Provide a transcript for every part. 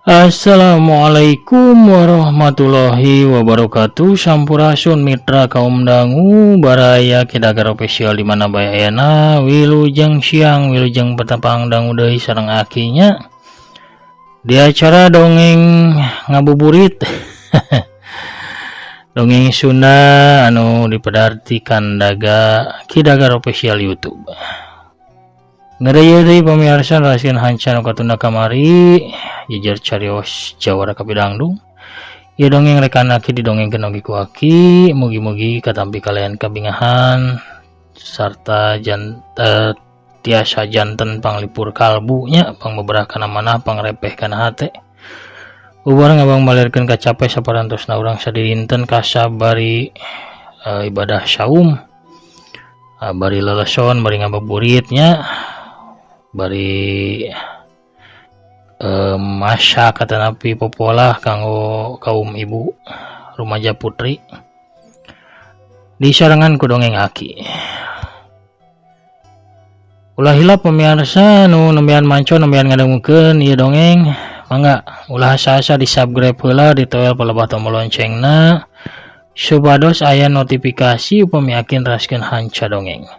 Assalamualaikum warahmatullahi wabarakatuh. Sampurasun mitra kaum dangu, baraya Kidagar Official di mana bae ayana. Wilujeng siang, wilujeng patepang, dangu deui sareng Aki nya di acara dongeng ngabuburit, dongeng Sunda anu dipedar ti Kandaga Kidagar Official YouTube. Ngeri deui pemirsa, neraskeun hanca nu katunda kamari, jejer carios jawara kapidangdung. Ieu dongeng rekan Aki didongengkeun oge ku Aki, mugi-mugi katampi kalian kabingahan sarta tiasa janten panglipur kalbu nya, pangbeberah kana manah, pangrepeh kana hate. Ubar ngabang balirkeun kacape saparantosna urang sadidinten kasabari ibadah saum. Bari leleson, bari ngabuburit nya, bari masak atanapi popolah kanggo kaum ibu rumaja putri disarengan ku dongeng Aki. Ulah hilap pemirsa nu nembean manco, nembean ngadangukeun ieu dongeng, mangga ulah asa-asa di subscribe heula, ditoel palebah tombol loncengna supados aya notifikasi upami Aki neraskeun hanca dongeng.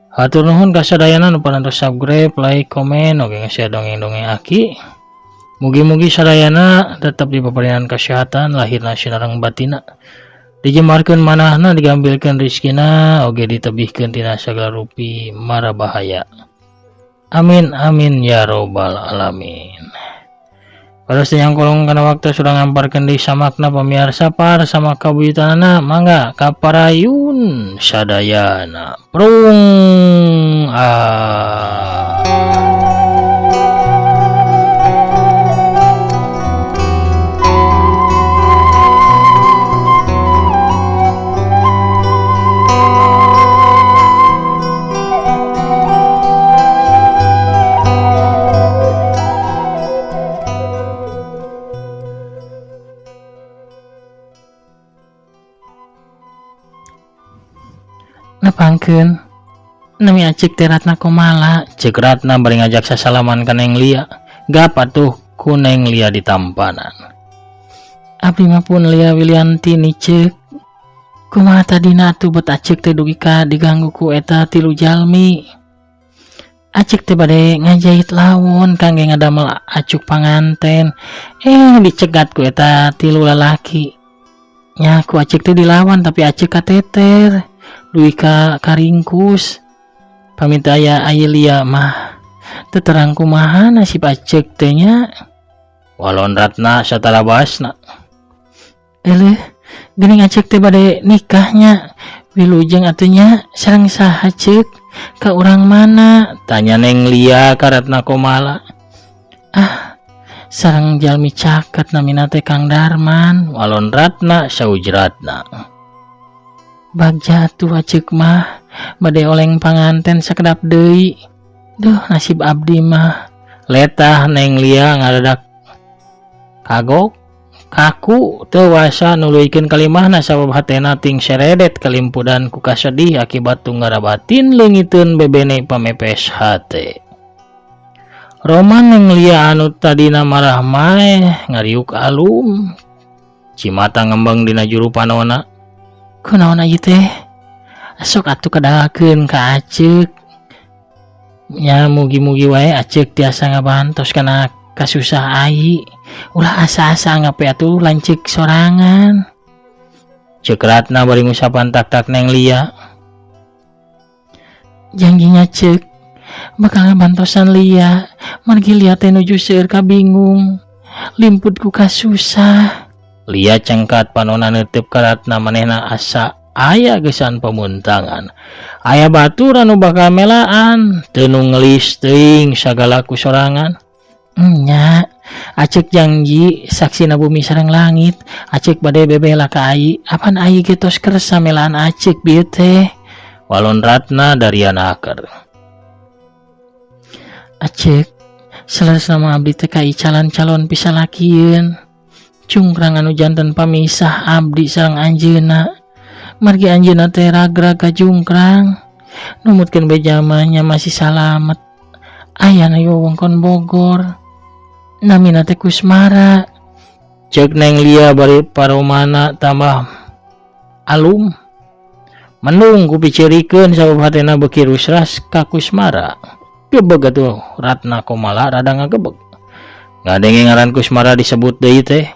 Hatur nuhun kasadayana nu parantos subscribe, like, komen, oge nge-share dongeng-dongeng Aki. Mugi-mugi sadayana tetap dipaparinan kesehatan lahirna sinareng batina. Dijembarkeun manahna, digambilkeun rizkina, oge ditebihkeun tina sagala rupi mara bahaya. Amin amin ya robbal alamin. Pada yang kolong kana waktu sudah ngamparkeun di samakna pemirsa par sama kabuyutanana, mangga kaparayun sadayana prung ah. Nepangkeun, nami Acik teh Ratna Komala, cek Ratna bari ngajak sasalaman ka Neng Lia. Gap atuh ku Neng Lia ditampanan. Abdi mah pun Lia Wilianti nih, Cek. Kumaha tadina atuh bet Acik teh dugi ka diganggu ku eta tilu jalmi? Acik teh bade ngajahit lawon kangge ngadamel acuk panganten. Dicegat ku eta tilu lalaki. Nya ku Acik teh dilawan, tapi Acik kateter dugi ka karingkus. Pamit aya Lia mah teu terang kumaha nasib Acek teh nya, walon Ratna satalabasna. Eleh, geuning Acek teh bade nikahnya. Wilujeng atuh nya. Sareng saha, Cek? Ka urang mana? Tanya Neng Lia ka Ratna Komala. Ah, sareng jalmi caket, namina teh Kang Darman, walon Ratna saujratna. Bagja atuh Acek mah, bade oleng panganten sakedap deui. Duh, nasib abdi mah, letah Neng Lia ngadadak kagok kaku, teu wasa nuluykeun kalimahna sabab hatena ting seredet kalimpudan ku kasedih akibat tunggara batin leungiteun bebene pamepes hate. Roman Neng Lia anu tadina marah maeh ngariuk alum, cimata ngembang dina juru panona. Kunaon ieu teh? Sok atuh kadalakeun ka Acek nya, mugi-mugi wae Acek tiasa ngabantos kana kasusah ai. Ulah asa-asa ngape atuh lanceuk sorangan, cek Ratna bari ngusapan tak-tak Neng Lia. Janjinya Cek bakal ngabantosan Lia, margi Lia teh nuju seueur kabingung, limput ku kasusah. Lia cengkat panona neuteub ka Ratna, manehna asa aya gesan pemuntangan, aya batur anu bakal melaan, teu nu ngelis teuing sagala ku sorangan. Nya, Acek janji, saksina bumi sareng langit, Acek bade bebela ka ai. Apan ai ge tos kersa melaan Acek bieu teh, walon Ratna dariana aker. Acek, saleresna mah abdi teh kaicalan calon pisalakieun. Cungkrang anu janten pamisah abdi sareng anjeunna, margi anjeunna teh ragrag ka jungkrang. Numutkeun beja mah nya masih salamet, aya na wewengkon Bogor. Namina teh Kusmara. Ceuk Neng Lia bari paromana tambah alum. Mendung ku piceurikeun sabab hatena beuki rusras ka Kusmara. Gebeg atuh Ratna Komala rada ngagebeg. Ngadenge ngaran Kusmara disebut deui teh.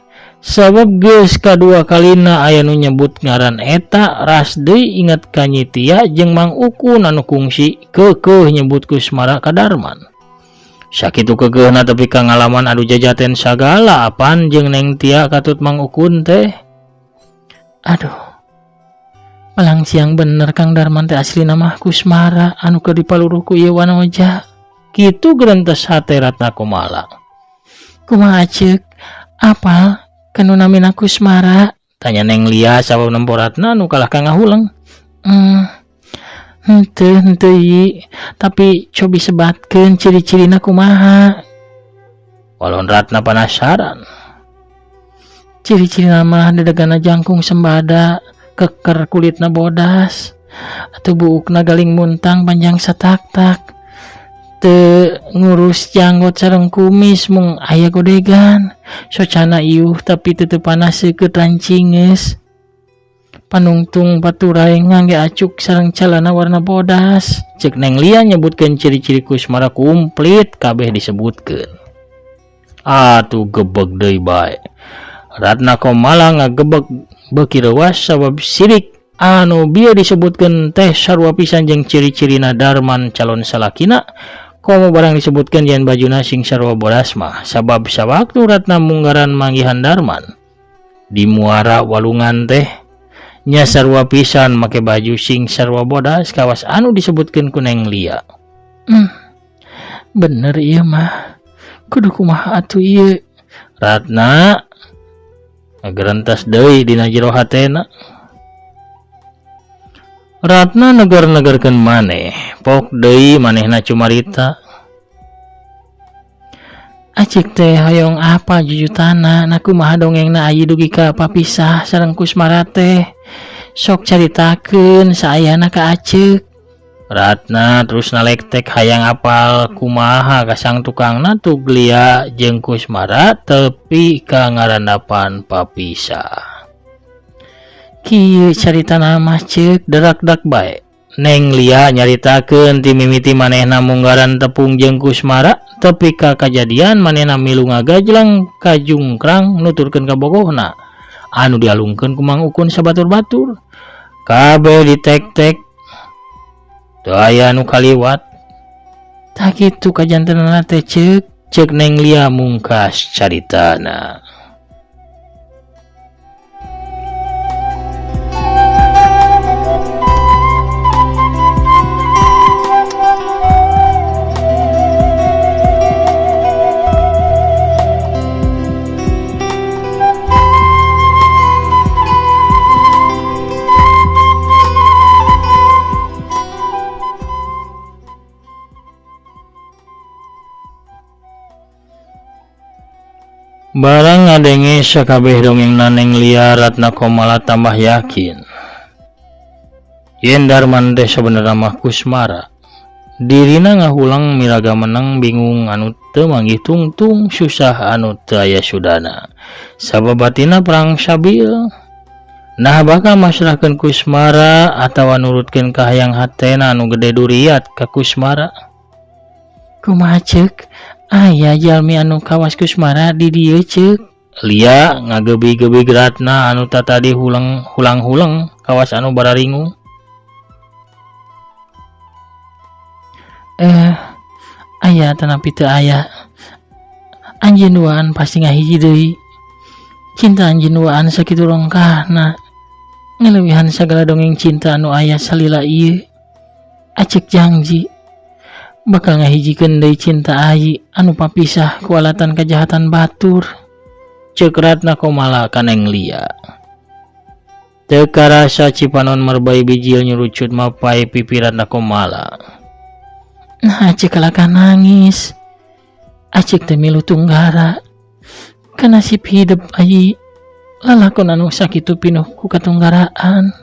Sabab geus kadua kalina aya nu nyebut ngaran eta ras deui inget ka Nyi Tia jeung Mang Ukun anu kungsi keukeuh nyebut Kusmara ka Darman. Sakitu keukeuhna tepi ka ngalaman adu jajaten sagala apan jeung Neng Tia katut Mang Ukun teh. Aduh. Palang siang bener Kang Darman teh aslina mah Kusmara anu keur dipaluruh ku ieu wanoja. Kitu gerentes hate Ratna Komala. Kumaha ceuk? Apal kanu namina Kusmara? Tanya Neng Lia sabab nempo Ratna nu kalah ka ngahuleng. Henteu henteu ieu, tapi cobi sebatkeun ciri-cirina kumaha. Walon Ratna panasaran. Ciri-cirina mah dedegana jangkung sembada, keker kulitna bodas, atuh buukna galing muntang panjang satak-tak. Teu ngurus janggot sareng kumis mung aya godegan. Socana iuh tapi teu panas seukeut rancingeus. Panungtung paturai ngangge acuk sareng calana warna bodas. Ceuk Neng Lia nyebutkeun ciri-ciri Kusmara kumplit kabeh disebutkeun. Atuh gebeg deui bae. Ratna Komala ngagebeg beuki reuas sabab sirik anu bieu disebutkeun teh sarua pisan jeung ciri-cirina Darman calon salakina. Komo barang disebutkeun yen bajuna sing sarua bodas mah sabab sawaktu Ratna munggaran manggihan Darman di muara walungan teh nya sarua pisan make baju sing sarua bodas kawas anu disebutkeun ku Neng Lia. Bener ieu mah. Kudu kumaha atuh ieu? Ratna ngagerentas deui dina jero hatena. Ratna negar-negarkeun maneh, pok deui manehna cumarita. Acik teh hoyong apa jujutana, na kumaha dongengna ayi dugi ka papisah sareng Kusmara teh. Sok caritakeun saayana ka Aceuk. Ratna terus nalektek hayang apal kumaha kasang tukangna tug Lia jeung Kusmara tepi ka ngarandapan papisah. Kieu caritana mah ceuk derak-dak bae. Neng Lia nyaritakeun ti mimiti manehna munggaran tepung jeung Kusmara tepi ka kajadian manehna milu ngagajlang ka jungkrang nuturkeun kabogohna anu dialungkeun ku Mang Ukun sabatur-batur. Kabeh ditek-tek teu aya nu kaliwat. Tah kitu kajantenna teh ceuk, ceuk Neng Lia mungkas caritana. Barang ngadenge sakabeh dongengna Neng Lia, Ratna Komala tambah yakin yen Darman teh sabenerna mah Kusmara. Dirina ngahulang miraga menang bingung anu teu manggih tungtung susah anu teu aya sudana. Sabab batina perang sabil. Nah bakal masrahkeun Kusmara atawa nurutkeun kahayang hatena anu gede duriat ka Kusmara. Kumaha ceuk? Aya jalmi anu kawas Kusmara di dieu ceuk. Lia ngagebi-gebi Ratna anu tatadi hulang-huleng kawas anu bararingung. Aya tanapi teu aya. Anjeun duaan pasti ngahiji deui. Cinta anjeun duaan sakitu rongkahna. Ngaleuwihan sagala dongeng cinta anu aya salila ieu. Aceuk jangji bakal ngahijikeun deui cinta ayi anu papisah ku alatan kajahatan batur. Ceuk Ratna Komala ka Neng Lia. Teu karasa cipanon merbay bijil nyurucut mapai pipi Ratna Komala. Nah, Aceuk kalakah nangis. Aceuk teh milu tunggara. Kanasib hidup ayi lalakon anu sakitu pinuh ku katunggaraan.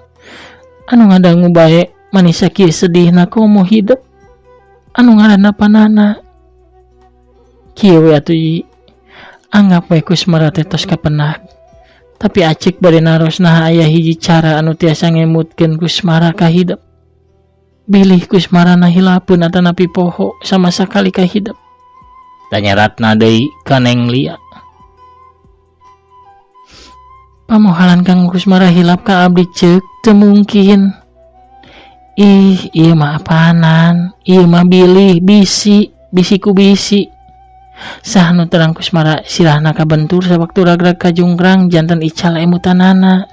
Anu ngadangu bae manis sakieu sedihna komo hidup. Anu ngaranna panana. Kieu we atuh ieu. Anggap we Kusmara teh tos kapenak. Tapi Acik bade naros naha aya hiji cara anu tiasa ngemutkeun Kusmara ka hidep. Bilih Kusmara na hilapeun atanapi poho sama sakali ka hidep. Tanya Ratna deui ka Neng Lia. Pamohalan Kang Kusmara hilap ka abdi ceuk teu mungkin. Ih, ieu mah apanan? Ieu mah bilih bisi, bisi ku bisi. Saha nu terang Kusmara sirahna kabentur sawaktu ragrag kajungkrang janten ical emutanana.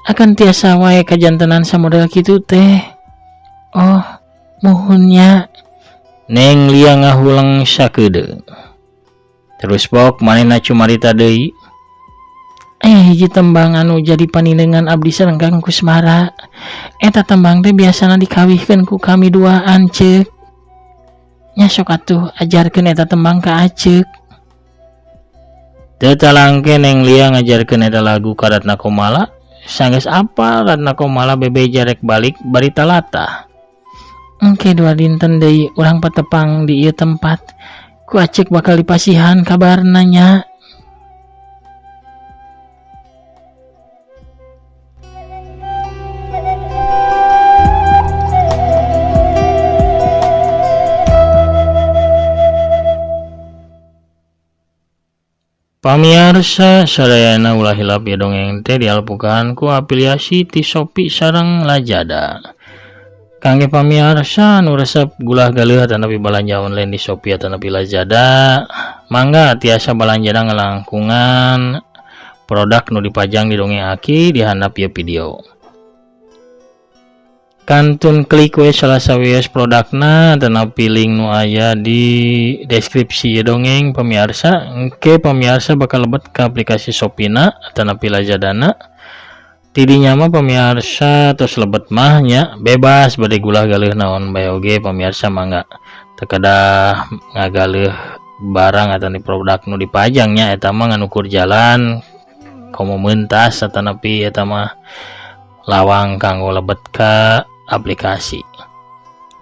Akan tiasa wae kajantenan samodel kitu teh. Oh, muhun nya. Neng Lia ngahuleng sakedeung. Terus pok manehna cumarita deui. Aya hiji tembang anu jadi paninengan abdi sareng Kang Kusmara. Eta tembang teh biasana dikawihkeun ku kami duaan ceuk. Nya sok atuh ajarkeun eta tembang ka Aceuk. Teu talangke Neng Lia ngajarkeun eta lagu ka Ratna Komala. Sanggeus apal Ratna Komala bebeja rek balik bari talatah. Engke dua dinten deui urang patepang di ieu tempat. Ku Aceuk bakal dipasihan kabarna nya. Pamiarsa sadayana ulah hilap ieu dongeng teh dialpukan ku afiliasi ti Shopee sareng Lazada. Kangge pamiarsa nu resep gulah galeuh atanapi balanja online di Shopee atanapi Lazada, mangga tiasa balanjana ngalangkungan produk nu dipajang di dongeng Aki di handap ieu video. Kantun klik we salah sawios produkna atanapi link nu aya di deskripsi ieu dongeng pamiarsa. Engke pamiarsa bakal lebet ke aplikasi Shopee-na atanapi Lazadana. Tidinya mah pamiarsa tos lebet mah nya bebas bade gulah galeuh naon bae oge pamiarsa mangga teu kedah ngagaleuh barang atanapi produk nu dipajang nya, eta mah ngan ukur jalan komo mentas atanapi eta mah lawang kanggo lebet ka aplikasi.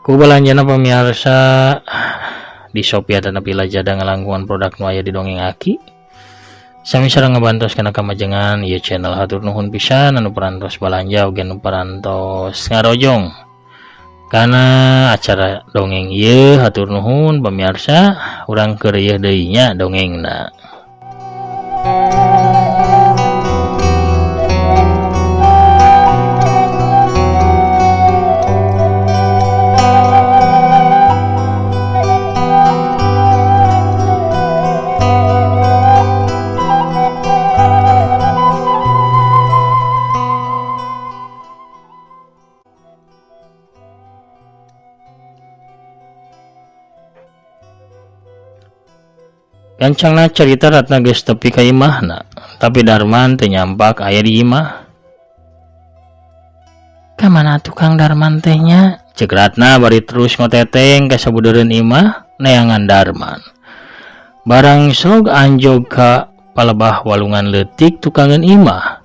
Ku balanjana pamiarsa di Shopee atanapi Lazada ngalangkungan produk nu aya di dongeng Aki. Sami sareng ngabantos kana kamajengan ieu channel. Hatur nuhun pisan anu parantos balanja oge anu parantos ngarojong kana acara dongeng ieu. Hatur nuhun pamiarsa, urang keur ieu deui nya dongengna. Gancangna carita Ratna geus tepi ka imahna, tapi Darman teu nyampak aya di imah. Ka mana tukang Darman teh nya? Ceuk Ratna bari terus ngoteteng ka sabudeureun imah neangan Darman. Barang slog anjog ka palebah walungan leutik tukangeun imah.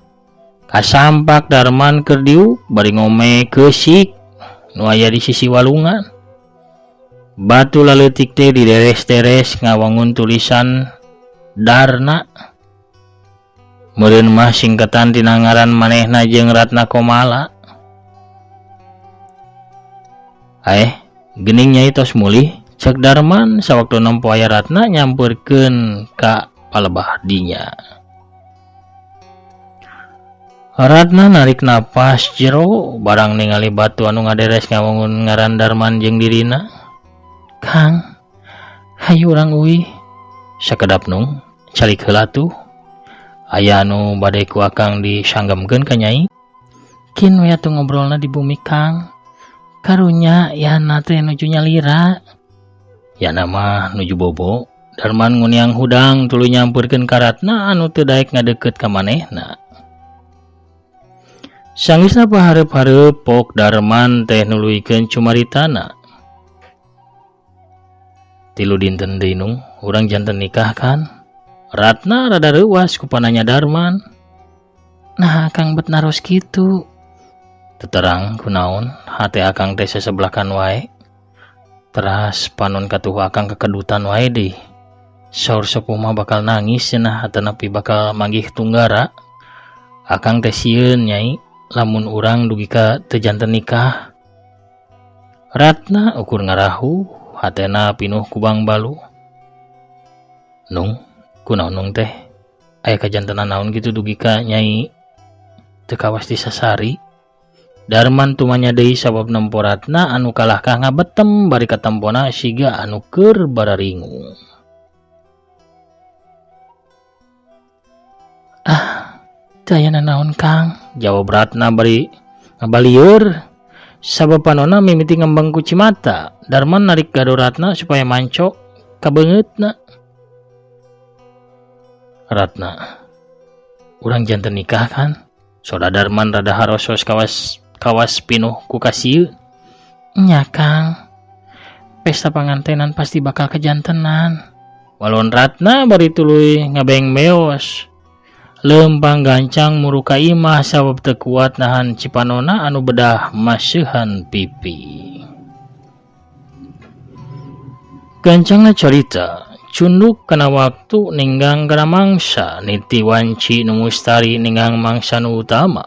Kasampak Darman keur diuk bari ngome keusik nu aya di sisi walungan. Batu laleutik teh dideres-deres ngawangun tulisan Darna. Meureun mah singkatan tina ngaran manehna jeung Ratna Komala. Geuning nyai tos mulih, cek Darman sawaktu nempo aya Ratna nyampeurkeun ka palebah dinya. Ratna narik napas jero barang ningali batu anu ngaderes ngawangun ngaran Darman jeung dirina. Kang, hayu urang uih. Sakedap nung, calik heula tuh. Aya anu bade ku akang disanggemkeun ka nyai. Kin we atuh ngobrolna di bumi Kang. Karunya yana teh nuju nyalira. Yana mah nuju bobo. Darman nguniang hudang tuluy nyampeurkeun ka Ratna anu teu daek ngadeukeut ka manehna. Sanggeusna pahareup-hareup pok Darman teh nuluykeun cumaritana. Tilu dinten deui nung, urang janten nikah kan? Ratna rada reuas ku pananya Darman. Nah, Akang bet naros kitu. Teterang kunaon, hate Akang teh sesebelakan wae. Teras panon katuhu Akang kekedutan wae deui. Saur sepuh mah bakal nangis cenah atanapi bakal manggih tunggara. Akang teh sieun Nyai lamun urang dugi ka teu janten nikah. Ratna ukur ngarahu hatena pinuh ku bangbalu. Nung, kunaon nung teh? Aya kajantenan naon kitu dugi ka Nyai teu kawas disasari? Darman tumanya deui sabab nempo Ratna anu kalahkah ngabetem bari katempona siga anu keur bararingung. Ah, teu aya nanaon Kang, jawab Ratna bari ngabalieur. Sabab panona mimiti ngembeng ku cimata. Darman narik gado Ratna supaya manco ka beungeutna. Ratna, urang janten nikah kan? Soda Darman rada harosos kawas pinuh ku kasieun. Nya Kang, pesta pangantenan pasti bakal kejantenan. Walon Ratna bari tuluy ngabeng beos. Leumpang gancang muru ka imah sabab teu kuat nahan cipanona anu bedah maseuhan pipi. Gancangna carita, cunduk kana waktu ninggang kana mangsa, niti wanci nu mustari ninggang mangsa nu utama.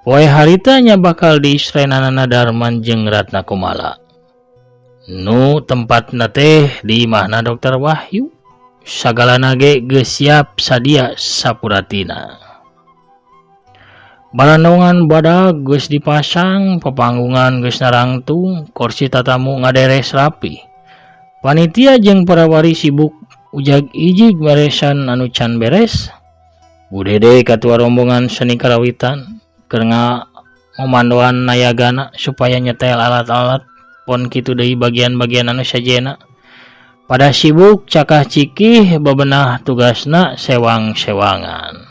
Poe harita nya bakal diisrenanana Darman jeung Ratna Kumala. Nu tempatna teh di imahna Dokter Wahyu. Sagalana ge geus siap sadia sapuratina. Balandongan badag geus dipasang, papanggungan geus narangtung, kursi tatamu ngaderes rapi. Panitia jeung parawari sibuk ujag ijig beresan anu can beres. Bu Dede katua rombongan seni karawitan keur ngomandoan nayagana supaya nyetel alat-alat pon kitu deui bagian-bagian anu sajena. Pada sibuk cakah cikih bebenah tugasna sewang-sewangan.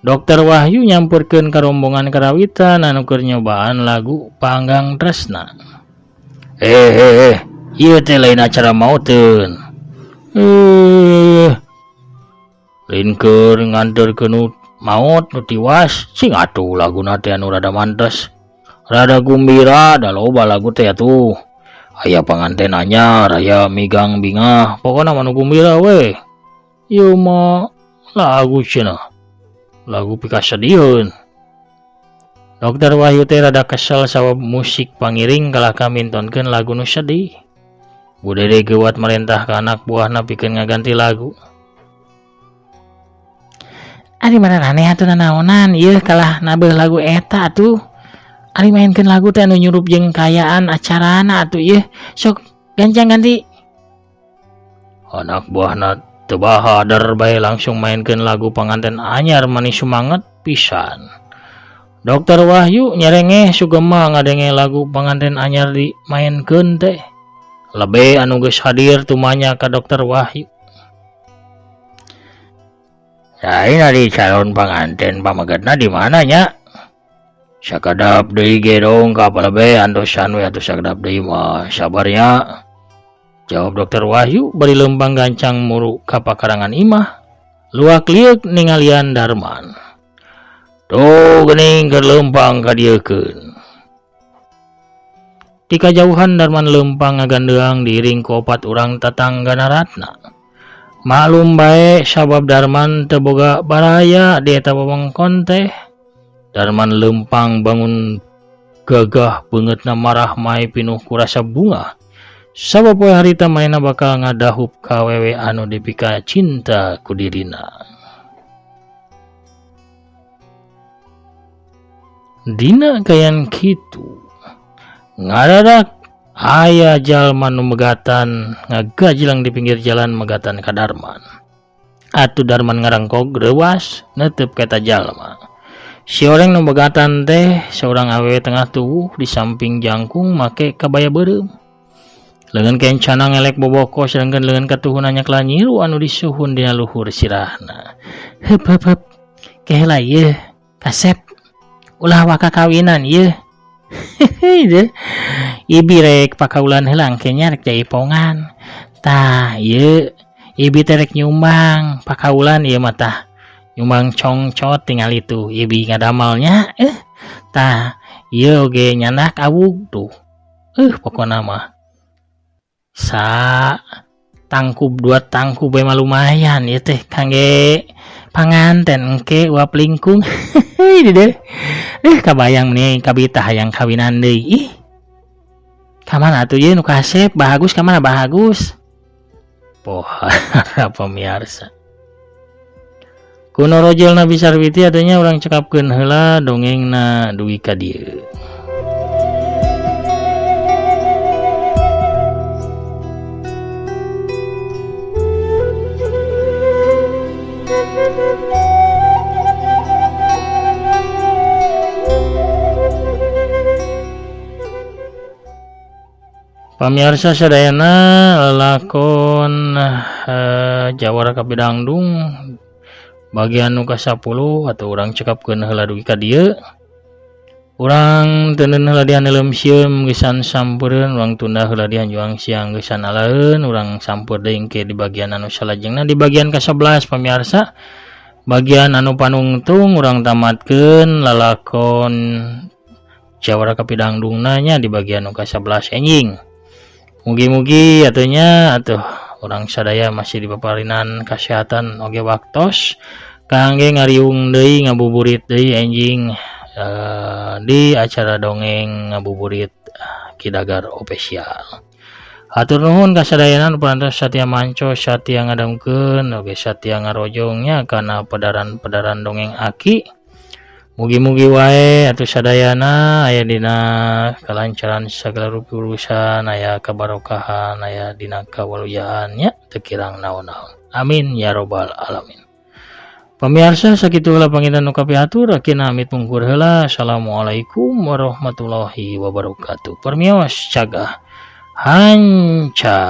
Dokter Wahyu nyampurkeun ka rombongan karawitan anu keur nyobaan lagu Panggang Tresna. Ieu teh lain acara mauteun. Lain keur nganterkeun nu maot nu tiwas, sing atuh laguna teh anu rada mantes. Rada gumbira da loba lagu teh atuh. Aya panganten anyar, aya migang bingah, pokona mah nu gumbira we. Ieu mah lagu cenah. Lagu pikasedieun. Dokter Wahyu teh rada kesel sabab musik pangiring kalah kamintonkeun lagu nu sedih. Bu Dede geuwat marentah ka anak buahna pikeun ngaganti lagu. Ari maraneh atuh nanaonan ieu kalah nabeuh lagu eta atuh. Ari mainkeun lagu teh anu nyurup jeung kaayaan acarana atuh ieu. Sok gancang ganti. Anak buahna teu bahader bae langsung mainkeun lagu panganten anyar manis sumanget pisan. Dokter Wahyu nyerengeh sugema ngadenge lagu panganten anyar dimaenkeun teh. Lebe anu geus hadir tumanya ka Dokter Wahyu. Lain ari calon panganten pamegetna di mana nya? Sakedap deui ge dong ka palebe antosan we atuh sakedap deui mah sabarnya. Jawab Dokter Wahyu bari leumpang gancang muru ka pakarangan imah. Luak lieuk ningalian Darman. Tuh geuning keur leumpang ka dieukeun. Ti kajauhan Darman leumpang ngagandeang diiring ku opat urang tatanggana Ratna. Maklum bae sabab Darman teu boga baraya di eta wewengkon teh. Darman leumpang bangun gagah beungeutna marah mae pinuh ku rasa bungah. Sabab poe harita manehna bakal ngadahup ka awewe anu dipika cinta ku dirina. Dina kayan kitu ngadadak aya jalma nu megatan ngagajilang di pinggir jalan megatan ka Darman. Atuh Darman ngarangkog reuas neuteub ka eta jalma. Si oreng nu megatan teh saurang awewe tengah tubuh di samping jangkung make kabaya beureum. Leungeun kencana ngelek boboko sedangkan leungeun katuhuna nyakla nyiru anu disuhun dina luhur sirahna. Heup heup heup. Keheula ieu kasep. Ulah waka kawinan ieu. Hehehe deuh. Ibi rek pakaulan heula engke nya rek jaipongan. Tah ieu ibi teh rek nyumbang pakaulan ieu mah tah. Nyumbang congcot tingali tuh ibi ngadamelnya tah ieu oge nyandak awug tuh. Pokona mah. Sa Tangkub dua tangkub we mah lumayan ieu teh kangge panganten engke uap lingkung. Di dieu. Kabayang meni kabita hayang kawinan deui. Ih. Kamana atuh ieu nu kasep? Bahagus kamana Bahagus? Pohara pamiarsa. Kuno rojol Nabi Sarwiti adanya urang cekapkeun heula dongengna dugi ka dieu. Pamiarsa sadayana lalakon Jawara Kapidangdung bagian nu ka-10 atau urang cekapkeun heula dugi ka dieu. Urang teuneun heula dihaneuleum sieum geusan sampeureun, urang tunda heula dihanjuang siang geusan alaeun, urang sampeur deui engke di bagian anu salajengna di bagian ka-11 pamiarsa. Bagian anu panungtung urang tamatkeun lalakon Jawara Kapidangdungna nya di bagian nu ka-11 enjing. Mugi-mugi atunya atuh urang sadaya masih dipaparinan kasehatan oge waktos kangge ngariung deui ngabuburit deui enjing di acara dongeng ngabuburit Ki Dagar Official. Hatur nuhun ka sadayana nu parantos satia manco satia ngadamkeun oge satia ngarojongnya kana pedaran-pedaran dongeng Aki. Mugi-mugi wae atuh sadayana aya dina kalancaran sagala rupi urusan, aya kabarokahan, aya dina kawaluyaan nya teu kirang naon-naon. Amin ya robbal alamin. Pamiarsa sakitu heula panginten nu kapihatur akhirna amit mungkur heula. Assalamualaikum warahmatullahi wabarakatuh. Permios cagah hanca.